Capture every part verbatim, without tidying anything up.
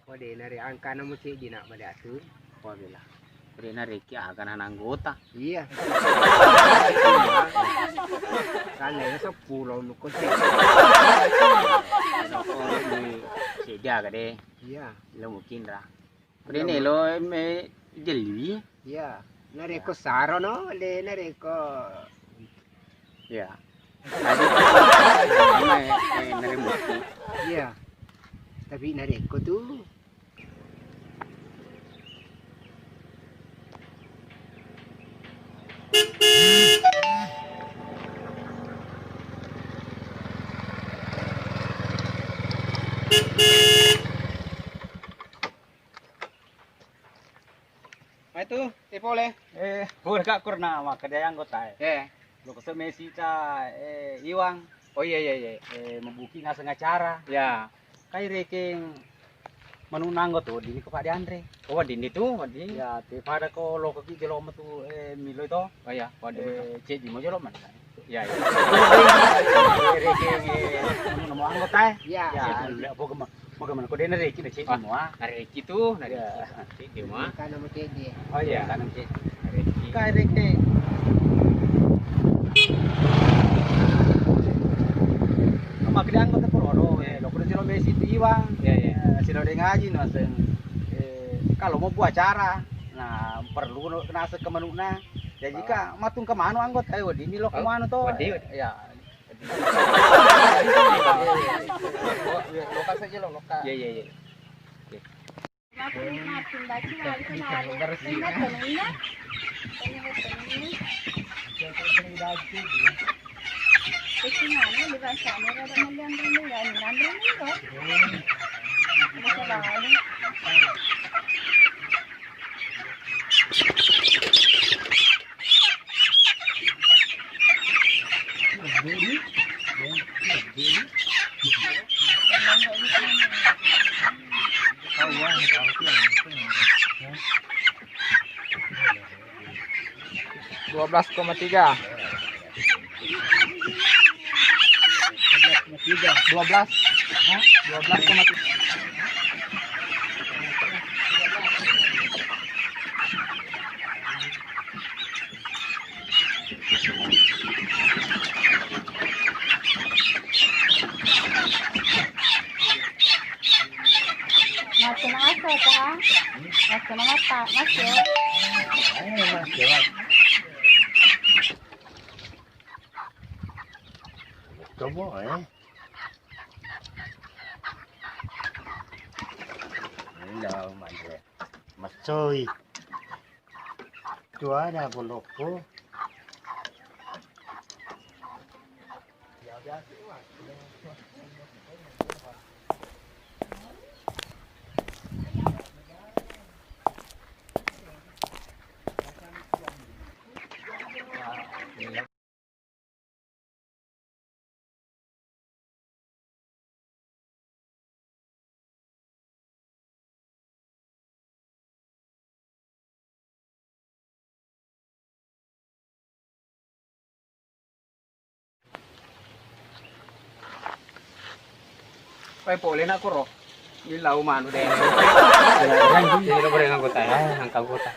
Ko de' nare angkana mo ceddi na' made atu. Ko bela. Ko de' narekki aga na anggota. Iya. Kan seppulo nu ko ceddi. Ko ni ceddi aga de'. Iya. Lo mungkin ra. Ko de' nelo me jelli. Iya. Narekko saro no, de' narekko Iya. Tadi kan sama, eh, eh, nare musti. Iya. Tapi narekko tu. Mai tu, eh, pole. Eh, pole ka kurna makkeda anggota e. Eh. Lo koso mesi ta, eh, Iwang. Oh iya, iya, iya. Eh, mabuki ngaseng acara. Ya. Kai rekeng manunna anggota wedding ko pada anre. Oh, wedding tu, wedding. Ya, te pada ko lo koki jolo metu, eh, milo to. Oh iya, wedding. Eh, ceddi mo jolo mana. Iya, iya. Rekeng, eh, anu, namo anggota, eh. Iya. Ya, apa gema-, apa gemana? Ko de' narekki na ceddi mua. Narekki tu, narekki. Iya. Ceddi mua. Kan namo ceddi. Oh iya, kan namo ceddi. Narekki. Kai rekeng. Makkeda anggota puroro, eh, lo kudu silo mesi tu Iwang. Iya, iya. Eh, silo de' ngaji naseng. Eh, kalau mau buat acara, nah, perlu no naseng ke manukna. Jadi ka matung ke manu anggota, ayo, wedding ni lo ke manu to. Wedding, wedding. Ya. Lokasi aja lo, lokasi. Iya, iya, iya. Oke. Matung, matung, baca lagi kemarin. Ingat dong, iya. Ini betul ini. Itu mana di bahasanya ada melihat dulu ya, ini dulu kok. Bisa balik. Dua belas koma tiga. Dua belas. Hah? Dua belas koma tiga. Macam apa, Pak? Macam apa, Mas, ya? Coba, eh. Enggak, Mas, ya. Masoi. Tuana bolokko. Pai pole na koro. Ilau manu de. Jadi lo boleh anggota ya, angka anggota.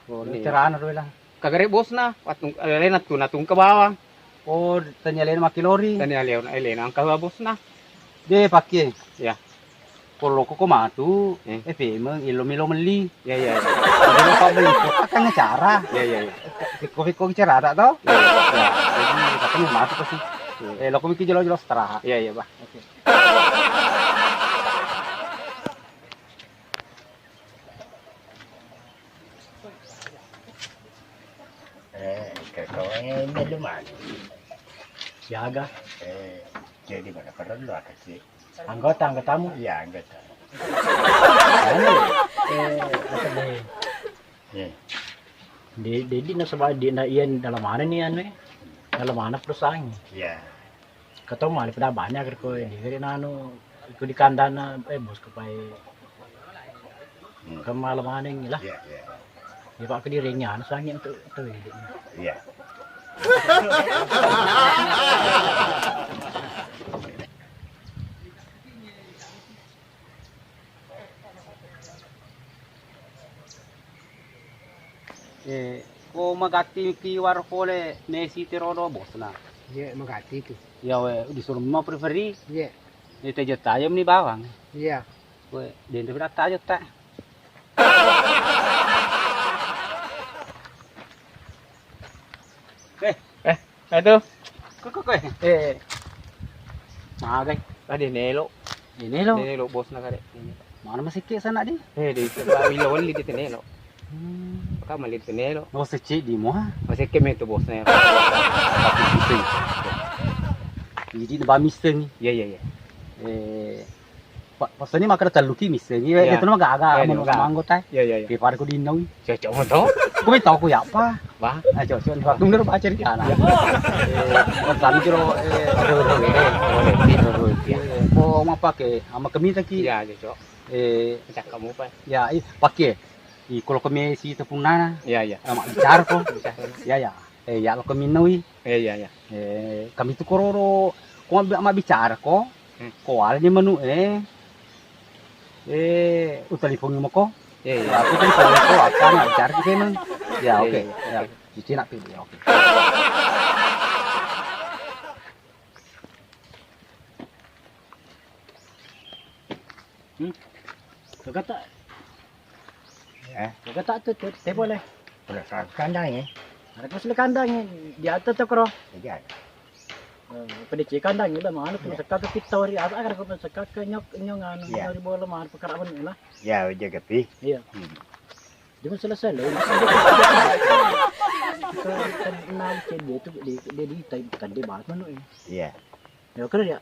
Oh, ini carana tu bilang. Kagare bosna, wattu alena tu natung ke bawang. Oh, tanya alena maki lori. Tanya alena, alena angka bosna. De pakke. Ya. Koloko ko matu, eh, pemeng, ilo melo melli. Ya, ya, ya. Jadi lo pabbeli, akan cara. Ya, ya, ya. Pekko-pekko cara tak tau? Ya, ya, ya. Jadi, katanya matu pasti. Ya. Eh, lo ko miki jelo-jelo seteraha. Ya, ya, bah. Oke. Eh, kekawangnya ini lu mana? Siaga. Eh, jadi mana perlu aku sih? Anggota, anggotamu? Iya, anggota. Anu, eh, apa nih? Iya. Di, di, di nasaba di na iya dalam mana nih anu? Dalam mana perusahaan? Iya. Katong male pada banyak ko di gere nanu ko di kandana, eh, bos ko pai. Hmm. Kemala maneng lah. Iya, iya. Di pak ke di renya anu sangi untuk itu. Iya. Gatti ki waro pole Messi terodo bosna. Iya, magatti tu. Iya, we, disuro mo preferi. Iya. Iya, tejo tajam ni bawang. Iya. We, dende pira tajo ta. Eh, eh, aduh. Kok, kok, kok. Eh. Magai. Tadi nelo. Ini lo. Ini lo bosna kare. Mana masih ke sana di? Eh, di sebelah wilo wali di tenelo. Hmm. Ka mali tenelo. Oh, secik di mua. Masih ke metu bosna ya. Jadi ba misseng. Iya, iya, iya. Eh, pa-, pasani makkeda telluki misseng. Iya, iya. Itu mah gaga. Iya, iya, manggo tai. Iya, iya, iya. Pi pada ku dinau. Cocok moto. Ku mai tau ku ya apa? Wah. Ah, cocok. Waktu bener baca di sana. Iya. Eh, kami kira, eh, oh, mapake ama kemita ki. Iya, cocok. Eh, cakkamu pa. Ya, i, pake. I, kalau kami si tepunana. Iya, iya. Ama bicara ko. Bicara. Iya, iya. Eh, ya lo kami nawi. Iya, iya, iya. Eh, kami tu kororo. Ko ma, ma bicara ko. Hmm. Ko wala ni manu, eh. Eh, utalipongi mako. Iya, iya. Ya, aku telepon ko, akan bicara ki memang. Ya, iya, oke. Iya, iya. Ya. Oke. Cici nak pilih, ya, oke. Hmm. Kagata. Eh? Kagata tu, tu, te boleh. Boleh, sa-, kandang, eh? Ada kau sila kandang, eh, di atas tu kro. Iya. Eh, pedece kandang, ila mana tu, iya, seka tu kita wari, ada, ada kau seka ke nyok, nyok, anu, iya, nyok di bola, mana perkara mana, lah. Iya, jaga pi. Iya. Hmm. Jangan selesai, lah. Kenal dia tu, dia, dia di tai, bukan dia bahas mana, eh. Iya. Ya, keren ya.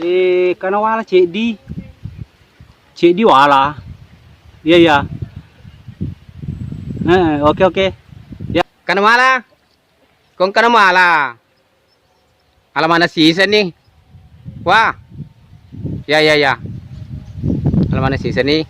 Eh, kana wala ceddi. Ceddi wala. Iya, iya. Eh, oke, oke. Ya. Kana wala? Kong kana wala? Alamana siseng ni. Wah. Ya, ya, ya. Alamana siseng ni.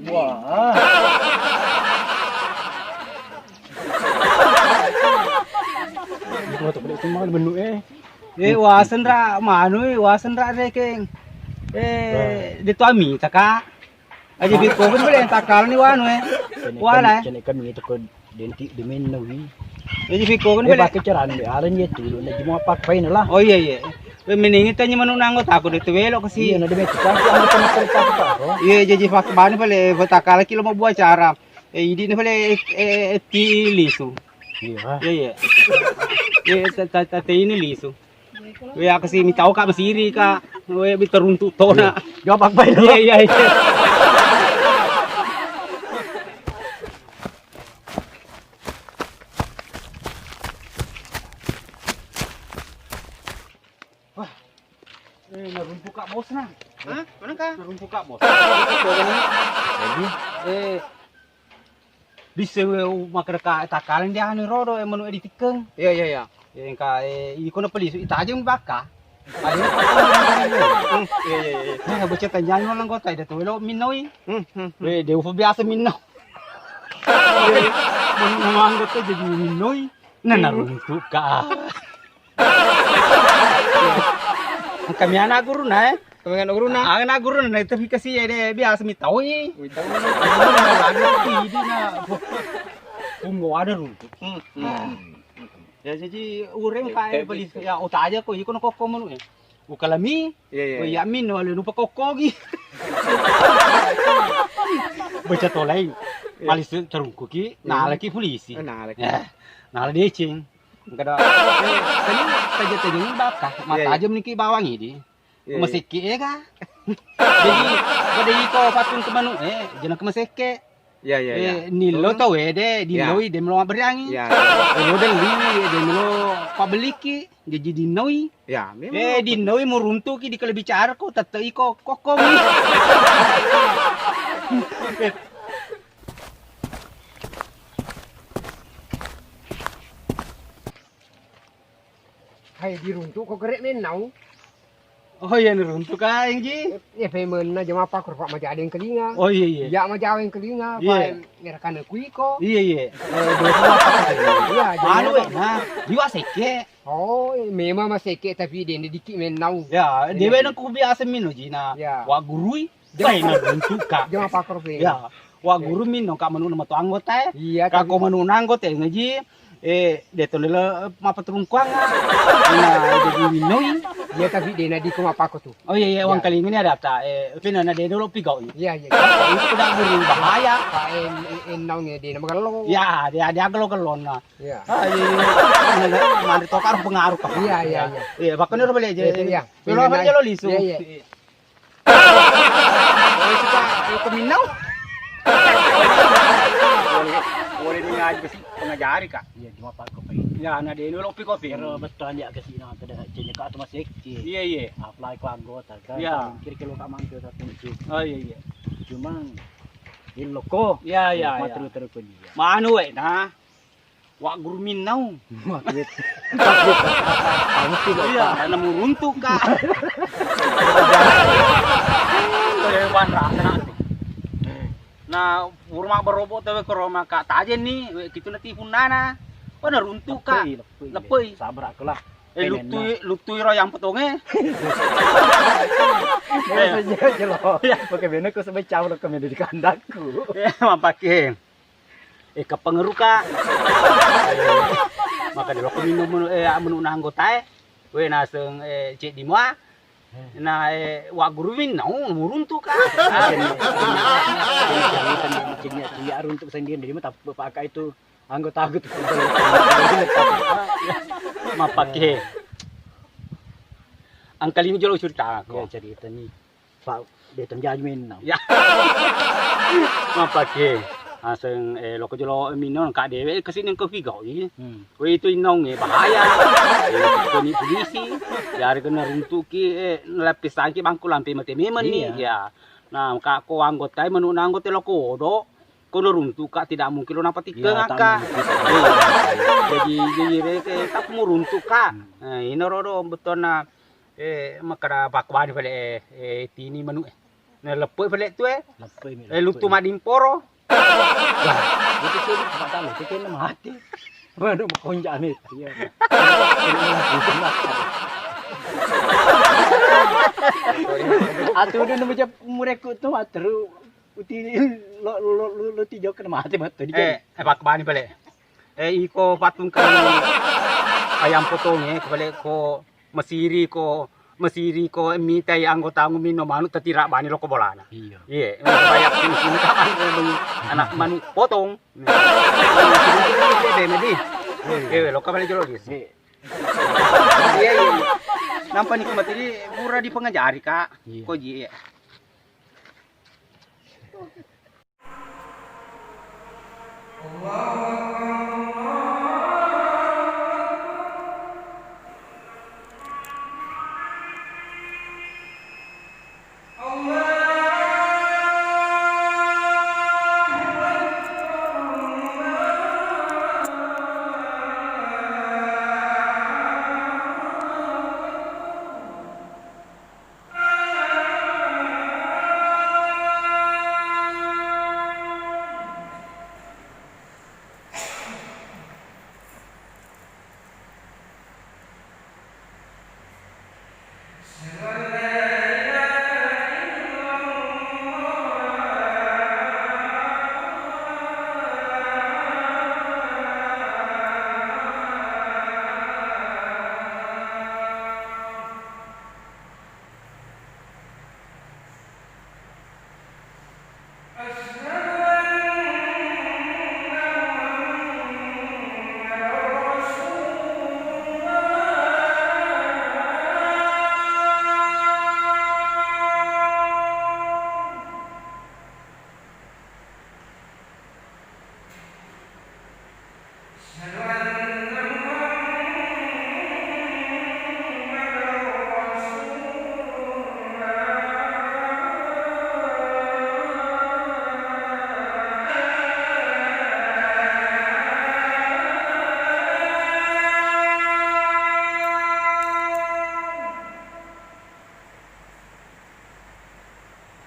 Wah. Itu mah bentuk, eh. Eh, wasenra manu, eh, wasenra rekeng. Eh, wah. Detu ami, taka. Aja bikko kan boleh takalani wanu, eh. Wala, eh. Cene kan itu ko denti demen nawi. Aja bikko kan boleh. Pakai carane, alan ye tu, na jimo apa pain lah. Oh, iya, iya. We, mending tanya manu nanggo, takut itu belok ke si. Iya, na demen tu, kan, anu, kan, kan, kan, kan, oh. Iya, jadi pakai bani pale, takala kilo mau buat cara. Eh, idi ni pale, eh, eh, ti lisu. Iya. Iya, iya. Iya, ta-, ta-, ta-, ini lisu. We, aku sih mitau ka masiri ka. We, biteruntuk tona. Iya. Jawab apa itu? Iya, iya, iya. Eh, naruntuka bosna. Hah? Manengka? Naruntuka bos. Jadi, eh, bisa we makkeda takkaleng dia anu rodo, eh, manu e ditikkeng. Iya, iya, iya. Eh, engka, eh, iko na pelisu, itajeng bakka. Iya, iya, iya. Nah, bocah tanjang lo anggota, ida to lo minoi. Hmm, hmm, hmm. We, dia ufa biasa minno. Manu anggota jadi minoi. Nah, naruntuka. Kami anak guruna, eh. Kami anak guruna. Ah, anak guruna, nah, itu kasih ya, deh, biasa mitawi. Mitawi. Lagi di na. Punggo ada runtu. Hmm, hmm. Ya, jadi ureng kae beli, ya, uta aja ko, iko no kokko manu, eh. Ukalami. Iya, iya, iya. Iya, min, wale lupa kokko gi. Baca tolai. Iya. Paling terungku ki, nalaki polisi. Oh, nalaki. Eh, nala deceng. Engka da, eh, tadi taja-taja ni baka, iya, iya, matajam niki bawang idi. Iya, iya. Masekke ega. Jadi, pada iko patung ke manu, eh, jana ke masekke. Iya, iya, iya. Eh, nillo tau ede, iya, nilloi de melo mabberiangi. Iya. Eh, lo delli, de melo pabbeliki, jadi dinnoi. Ya, memang. Eh, dinnoi muruntuki di kelebicara ko, tette iko kokkomi. Hai, diruntuk ko gere mennau. Oh iya, niruntuk ka, Enggi. Ya, pemenna jama apa kurpa majadeng kelinga. Oh iya, iya. Ya, majaweng kelinga, iya, apa ngerakana kuiko. Iya, iya. Eh, dua dua apa kata? Iya, anu, eh, nah, jiwa seke. Oh, memang maseke tapi dende diki mennau. Ya, dewe nang ku biasa mino jina. Ya. Wa gurui. Jama apa? Naruntuk ka. Jama apa kurpa? Ya. Wa guru minno ka manu na matu anggota e. Iya, ka ko manu na anggota e ngaji. Eh, de to lele mappaturungkuang. Ina jadi minnoi. Iya, tapi de na di ko mapako tu. Oh iya, iya, wangkalinga ni ada ta. Eh, pina na de dolo pigau. Iya, iya. Itu da guru bahaya. Ka en, en naung de na magello. Ya, de, de agelo-gelona. Iya. Ah, iya, iya. Mane to karo pengaruh ka. Iya, iya, iya. Iya, bakane ro bele je. Iya, iya. Lo apa jalo lisu? Iya, iya. Woi, suka, eh, keminnau. Boleh, boleh ni ngaji besi pengajari, Kak. Iya, cuma pakko, Pak. Ya, na de lo pi kopi. Ero betul aja ke sini, ada cengek atau masih kecil. Iya, iya. Apply ku anggota, kan. Iya. Kira-kira lo Kak mangke satu kunci. Oh, iya, iya. Cuma, iloko. Iya, iya, iya. Matru-tru ku dia. Manu, wek, nah. Wa guru minnau. Maksud, maksud, maksud, iya, na muruntuk ka. Hewan rasa nanti. Na, urma berobo tewe ke roma ka tajen ni, we kitu na tipu nana. Pada runtuk ka. Lepoi, lepoi. Lepoi. Sabar aku lah. Eh, lutui, lutui ro yang petonge. Iya. Oke, bene ku sebecau lo kami di kandangku. Iya, mampake. Eh, kapengeruka. Eh, maka di loko minum menu, eh, menu na anggota e. We naseng, eh, ceddi mua. Na, eh, wa guru minnau muruntuk ka. Ceddi, ceddi, ceddi runtuk sendiri, jadi mah tak pakai itu anggota aku tuh. Mappake. Angka lima jolo cerita aku. Iya, cerita nih. Pak, de to jaji mennau. Ya. Mappake. Aseng, eh, loko jolo minno ka dewe kasi nengko pigau i. Hmm. Ko itu innaung e bahaya. Eh, ko ni polisi. Yari kena runtuki, eh, nalapisangki bangku lampe mate memang ni. Iya. Ya. Nah, ka ko anggota e manu na anggota loko do. Ko naruntuk ka tidak mungkin lo napatikkeng akka. Iya. Jadi, jadi reke tak muruntuk ka. Hmm. Nah, ino rodo betona. Eh, makkeda pakkobani pale, eh, eh, tini manu e. Na leppoi pale tu e. Leppoi mi, eh, leppoi. Luttu maddimporo. Wah, itu sih, mata lu, itu kena mati. Waduh, makonja nih. Iya. Atu udah nemu jap mureku tu, materu. Uti lo, lo, lo, lo, lo tijau kena mati, mati. Eh, eh, pakkobani pale. Eh, iko patung ke ayam potong e, ko pale ko masiri ko, masiri ko mitai anggota mu minno manu tatira bani loko bolana. Iya. Iya, banyak sini, sini kapan, eh, beli anak manu potong. Iya. Eh, lo ka bale jolo, Gis. Iya. Iya, iya. Nampa ni ko mati di pura dipengajari, Kak. Iya. Ko ji, iya. أشهد أن لا إله إلا الله. أشهد أن محمدا رسول الله. أشهد أن محمدا رسول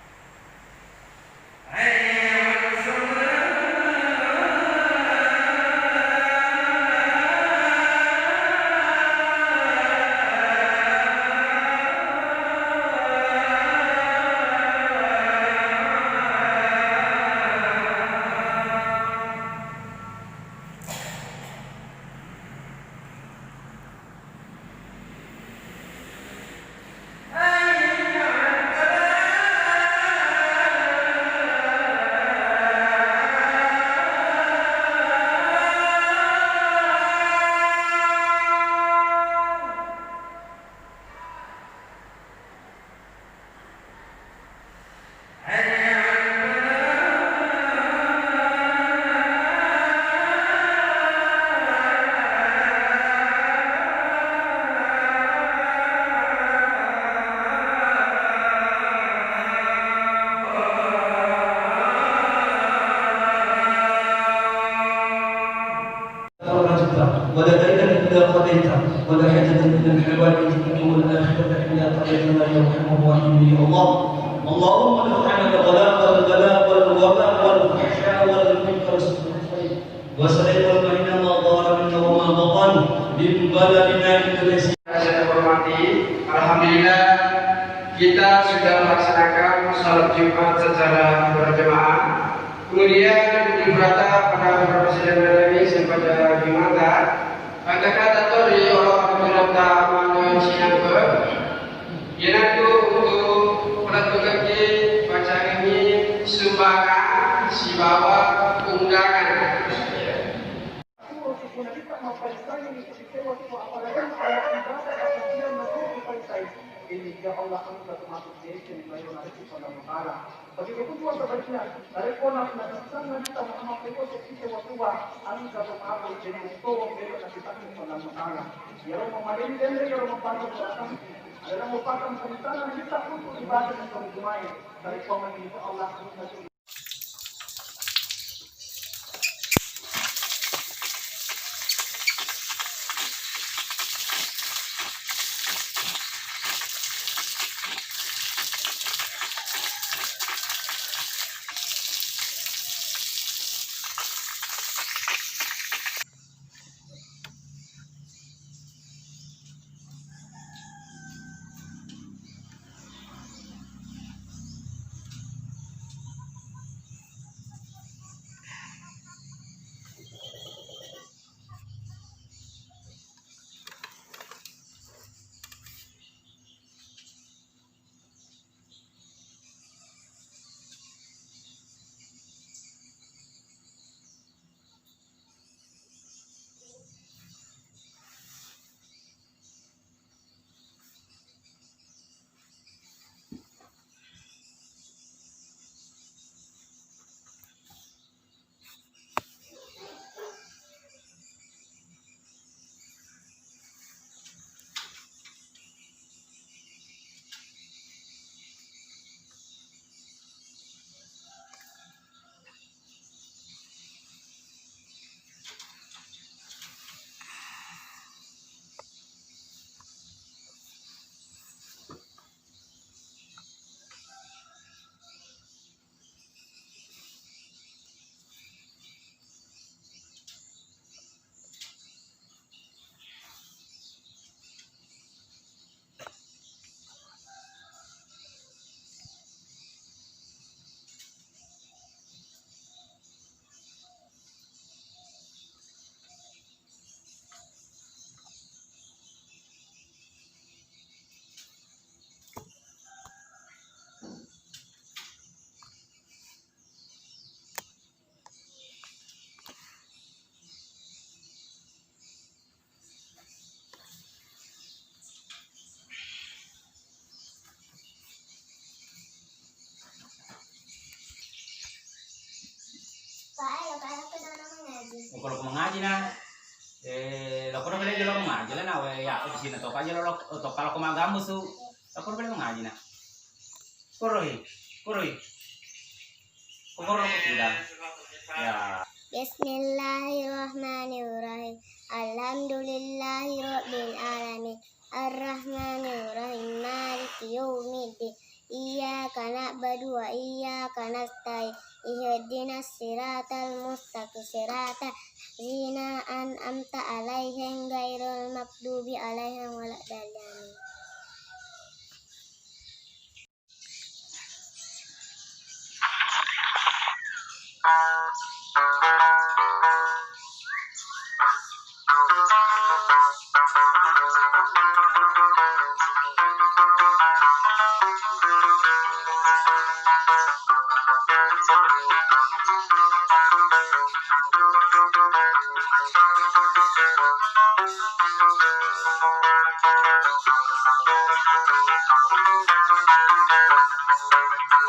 الله. فرجت، ولا دينا إلا قضيته، ولا حاجة من الحوائج الدنيا والآخرة إلا قضيتها يا أرحم الراحمين يا الله. اللهم ادفع عنا الغلاء والبلاء والوباء والفحشاء والمنكر والسوء والفحش والمهين ما ظهر منها وما بطن من بلدنا إندونيسيا. Saya hormati, alhamdulillah kita sudah melaksanakan salat Jumat secara berjamaah. Kemudian di Brata pada beberapa sidang kami sempata Jumata, maka kata tori orang Brata mana siapa, iyanatu untuk pelatungaki pacangi sumbangan sibawa undangan. Ini ya Allah, engka tu masuk desa di Bayu Nabi Sallallahu Ta'ala. Bagi kebutuhan sebaliknya, dari kona pina tentang Nabi Muhammad Pekoso kita waktu wa, engka tu masuk jadi itu beri Nabi Sallallahu Ta'ala. Ya Allah, memadai dan ya Allah, membantu orang. Adalah merupakan rencana kita untuk ibadah dan berjemaah. Dari kona, insya Allah, engka tu Ko loko mangaji na, eh, loko bela jolo mangaji lah na, we, ya, di sini toka aja lo, toka loko magambusu. Loko bela mangaji na. Koroi, koroi. Kokoro loko tidak. Ya. Bismillahirrahmanirrahim. Alhamdulillahirabbil alamin. Arrahmanirrahim. Maliki yaumiddin. Iyyaka na'budu wa iyyaka nasta'in. Ihdinas siratal mustaqim. Siratal ladzina an'amta 'alaihim ghairil maghdubi 'alaihim waladdallin.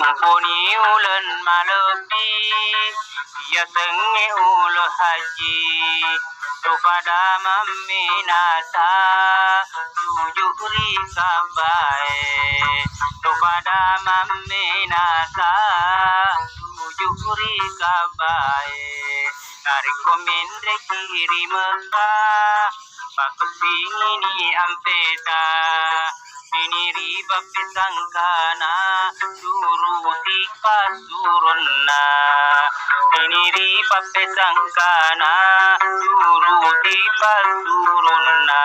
Mumpuni uleng malebbi, yasengnge uleng haji, topada mammenasa tuju ri Ka'bae, topada mammenasa tuju ri Ka'bae. Narekko menreki ri Mekkah, pakkessingi ni ampeta, ini ri pappesangkana, turuti passuronna. Ini ri pappesangkana, turuti passuronna.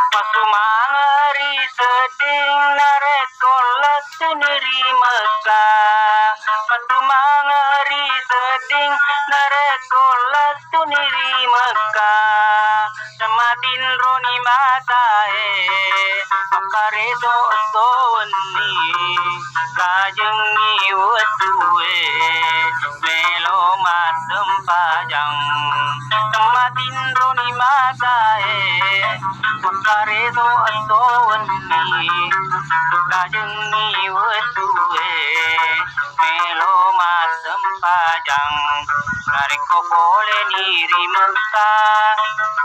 Pasumangeri sedding narekko lettuni ri Mekkah. Pasumangeri sedding narekko lettuni ri Mekkah. Temmatinroni matae, makkareso esso wenni, kajengngi wettue, melo massempajang. Temmatinroni matae, makkareso esso wenni, kajengngi wettue, melo massempajang. Narekko poleni ri Mekkah,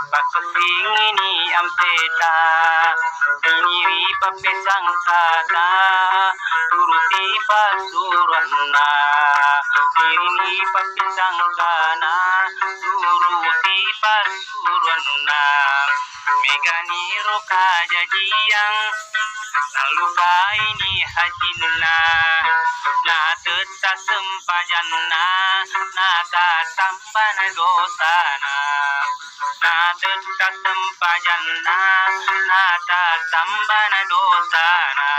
pakkessingi ni ampeta, ini ri pappesangkana, turuti passuruanna. Ini ri pappesangkana, turuti passuruanna. Megani ro kajajiang, nallupaini hajinna, natetta sempajanna, natatambana dosana, natetta sempajanna, natatambana dosana.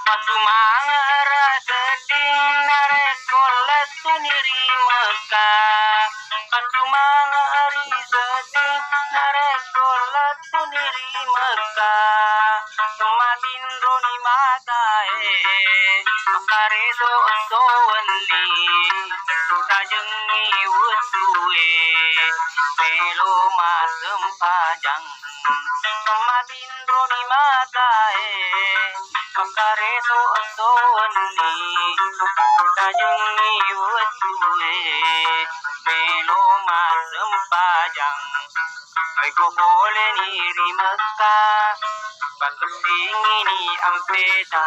Pasumangara sedding narekko lettuni ri Mekkah. Pasumangeri sedding narekko lettuni ri Mekkah. Matinroni matae, makkareso esso wenni, tajengngi wettue, melo massempajang. Pinroni matae, makkareso esso wenni, tajengngi wettue, melo massempajang. Rekko poleni ri Mekka, pakkessingini ampeta.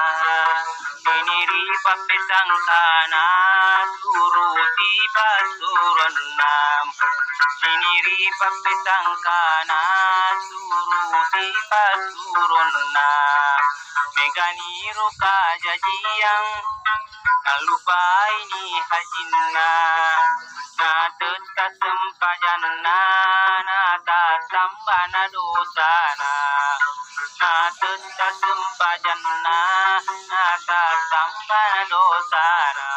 Nini ri pappesangkana, turuti passuroanna. Nini ri pappesangkana, turuti passuroanna. Meganiro kajajiang, nallupaini hajinna. Natetta sempajanna, natatambana dosana. Natetta sempajanna, natatambana dosana.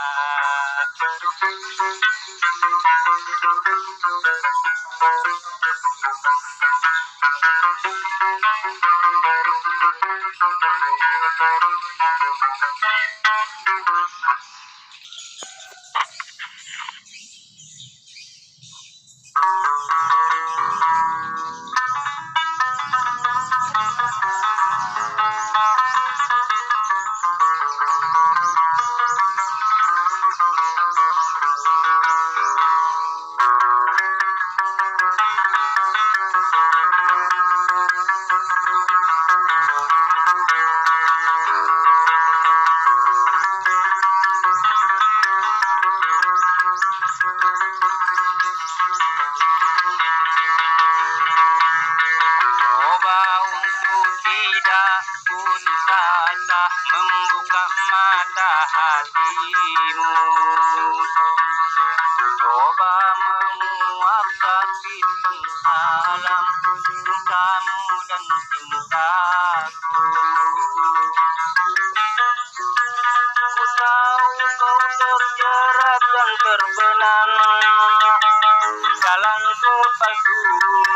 Coba untuk tidak putus asa membuka mata hatimu. Coba menguapkan bintang alam, cintamu dan cintaku. Ku tahu kau terjerat dan terbenam dalam kepalsuan.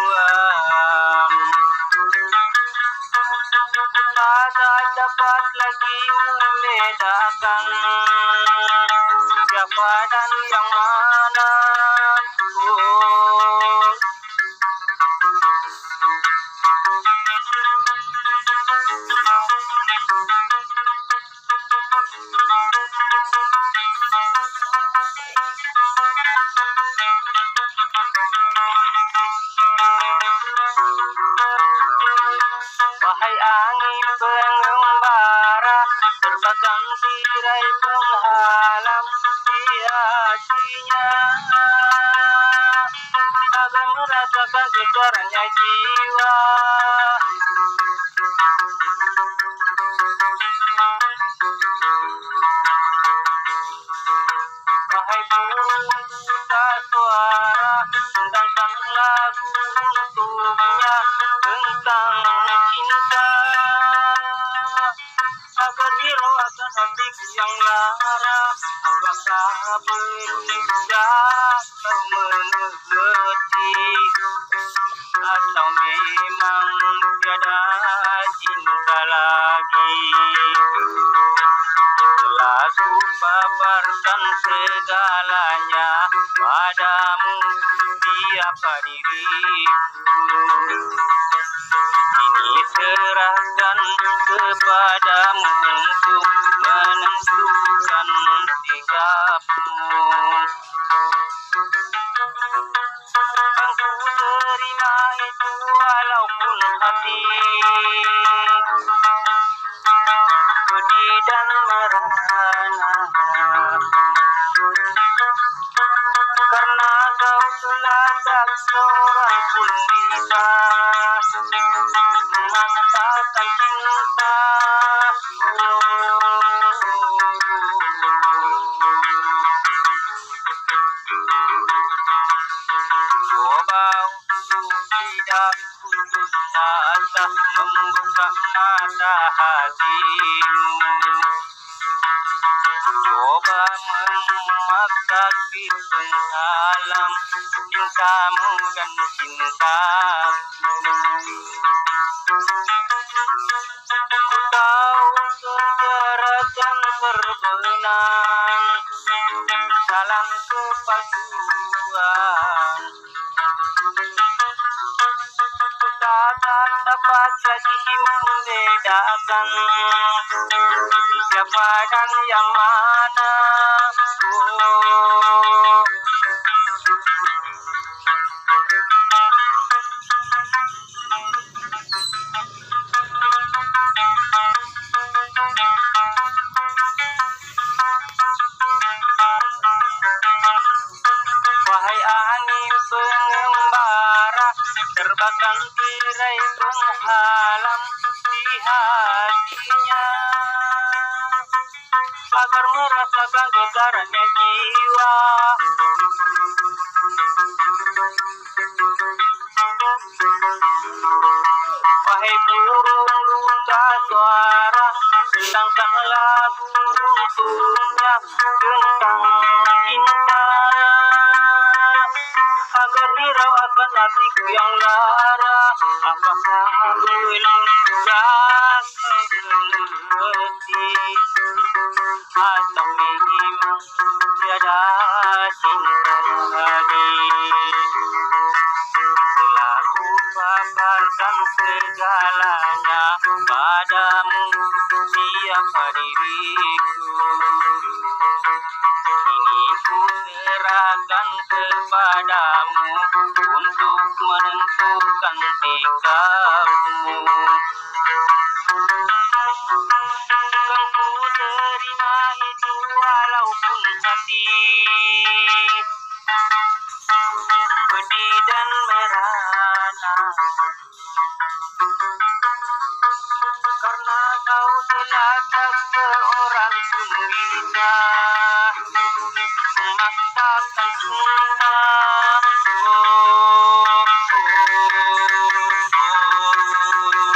Tak dapat lagi membedakan siapa dan yang mana. Oh. Wahai angin pengembara, terbang tirai penghalang di hatinya, agar merasakan getarannya jiwa. Wahai burung buta suara, endangkan lagu untuknya tentang cinta. Agar diroakan hatiku yang lara, apakah belum bisa kau mengerti? Atau memang tiada cinta lagi? Telah kupaparkan segalanya padamu, siapa diriku. Ini serahkan kepadamu untuk menentukan sikapmu. Kan ku terima itu walaupun hati pedih dan merana. Karena kau telah tak seorang pun bisa memaksakan cinta. Coba untuk tidak putus asa membuka mata hatimu. Coba memaksa bintang alam, cintamu dan cintaku. Ku tahu sejarah dan perbenang dalam kepalsuan. Ku tatap Dapat lagi membedakan siapa dan yang mana. Oh. Wahai angin pengembara, terbangkan tirai penghalang di hatinya, agar merasakan getarannya jiwa. Wahai burung duta suara, bentangkanlah burung tentang cinta, agar hirau akan hatiku yang lara. Apakah aku ini sudah seperti, atau memang tiada cinta lagi? Telah kupaparkan segalanya padamu, siapa diriku. Ini ku serahkan kepadamu untuk menentukan sikapmu. Kan ku terima itu walaupun sakit, pedih dan merana. Karena kau telah tak seorang pun bisa memaksakan cinta. Oh, oh, oh, oh.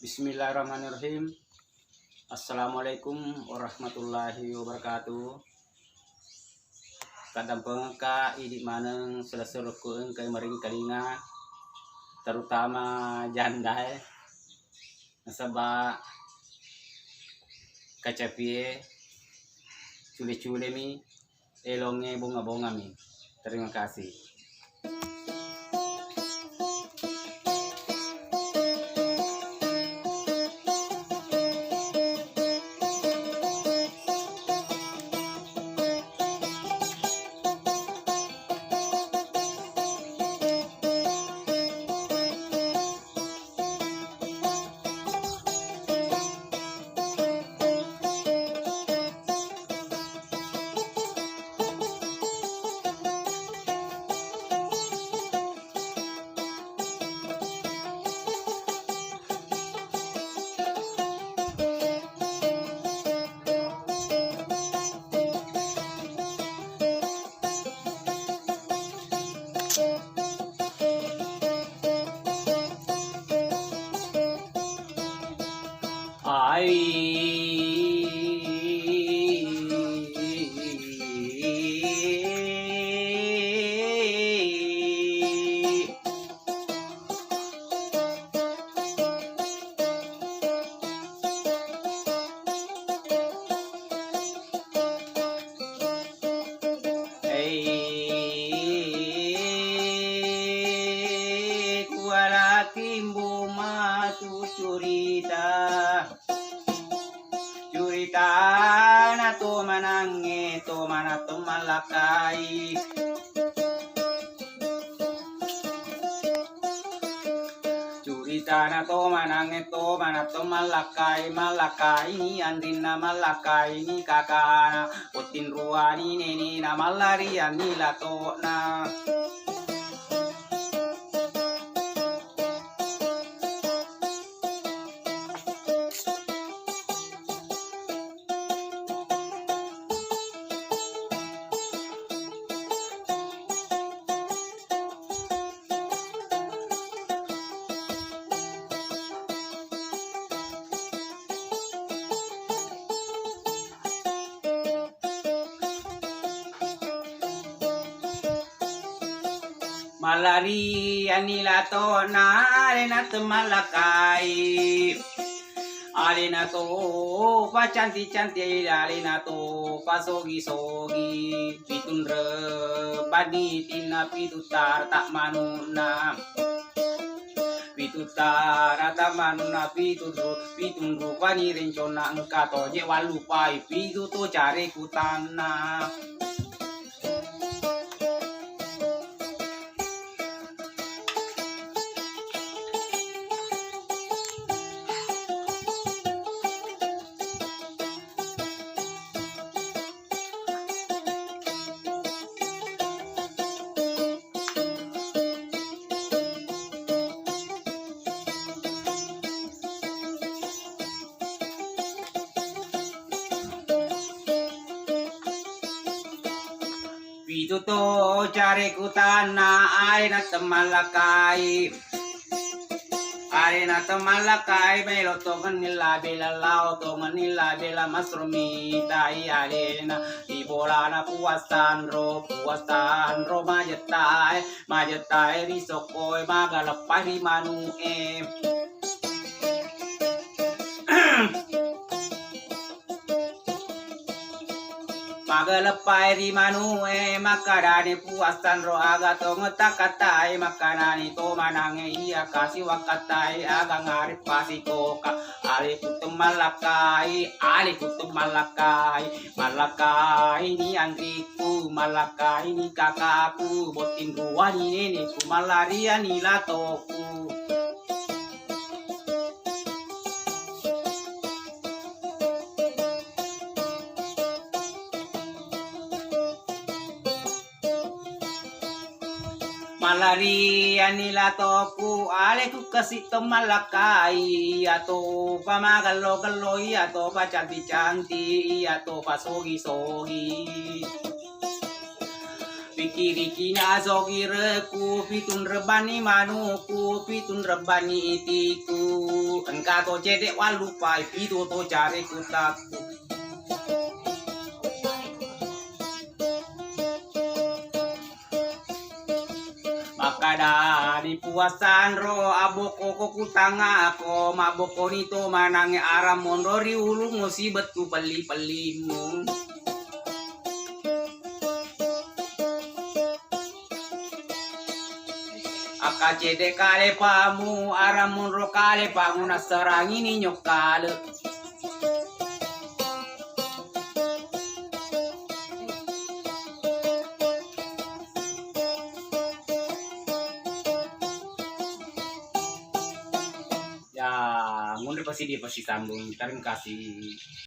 Bismillahirrahmanirrahim. Assalamualaikum warahmatullahi wabarakatuh. Kaddampengekka idi maneng selessurukku engkai maringkalinga, terutama jandae, nasaba kacapie cule-culemi, elongnge bonga-bongami. Terima kasih. Ai. Hei, kuala timbo matu curita. Curitana to manangnge, to manatto mallakkai. Curitana to manangnge, to manatto mallakkai, mallakkaini anrinna, mallakkaini kakana, pottinruani nenena, mallarianni lato'na. Mallarianni lato'na alena temmallakkai. Alena to pacanti-canti, alena to pasogi-sogi. Pitunre bani tinna, pitu tara ta manunna. Pitu tara ta manunna, pitunru, pitunru pani renconna, engka toje wallupai pitu to care kutanna. Pitu to care kutanna, alena temmallakai. Alena temmallakai, melo tongenni labela, lao tongenni labela, masro mitai alena. Di bolana Puang Sanro, Puang Sanro majettae, majettae ri sokkoe, magaleppa ri manu'e. Magaleppai ri manu'e, makkedani Puang Sanro, aga tongetta kattae, makkedani to manangnge, iya kasi wakkattae, aga ngareppa sikoka. Aleku temmallakkai, aleku temmallakkai, mallakkai ni anrikku, mallakkai ni kakaku, botting ruani neneku, mallariani latoku. Mallariani latoku, aleku kasi to mallakkai, iya to pamagello-gello, iya to pacanti-canti, iya to pasogi-sogi. Pikiriki nasogireku, pitunrebbani manuku, pitunrebbani itiku. Engka to cedde wallupai, pitu to care kutakku. Makkedani Puang Sanro, abbokoko kutangako, mabbokoni to manangnge, arang monro ri ulummu sibettu pelli-pellimmu. Akkacedde kalepamu, arang monro kalepamu, nasserangini nyokkale. Ya, mundur pasti dia pasti sambung. Terima kasih.